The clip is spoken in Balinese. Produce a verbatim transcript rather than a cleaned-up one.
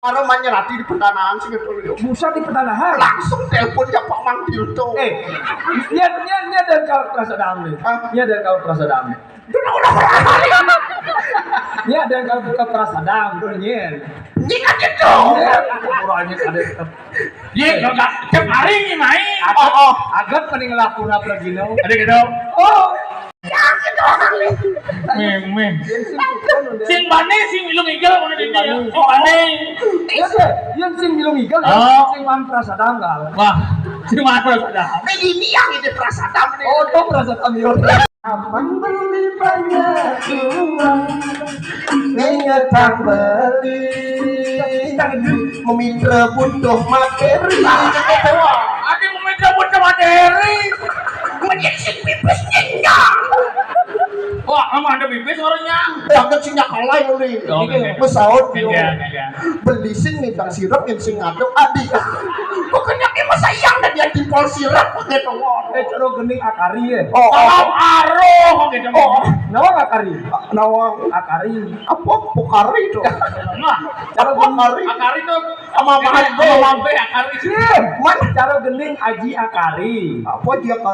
Karo manyerati di petanahan sih gitu. Buset, di petanahan. Langsung telepon ka Pak Mang Tirto. Eh, nya nya nya dan kalau perasa damai. Hah? Nya dan kalau perasa damai. Itu udah udah berapa kali? Nya dan kalau buka perasa damai tuh nyen. Ini kan gitu. Orangnya ada. Iya, kalau nggak tiap hari ini main. Oh, oh. Agat paling ngelaku apa gini? Ada gitu. Oh. Meme. Sing bane sing milu ngigel mana di dia? Oh, bane. Iya, iya, sing milu ngigel. Oh. Sing man perasa damai. Wah, sing man perasa damai. Ini yang ini perasa damai. Oh, tuh perasa damai. Abang beli banyak uang, niat beli. Memitra butuh materi. Ada memitra butuh materi. Menjadi si pipis nyenyak. Wah, emang ada pipis orangnya? Yakin sih nyak kalah ini. Oh, iya. Pesaut. Iya, iya. Beli sing nitang sirup yang sing ngaduk adik. Pokoknya ini masa yang dan dia timpal sirup gitu. Eh, coro gening akari ya. Oh, oh. Aroh gitu. Oh. Nawa akari. Nawa akari. Apa pokari itu? Nah, coro gening akari itu sama mahan sama mampe akari. Iya, man, coro gening aji akari. Apa dia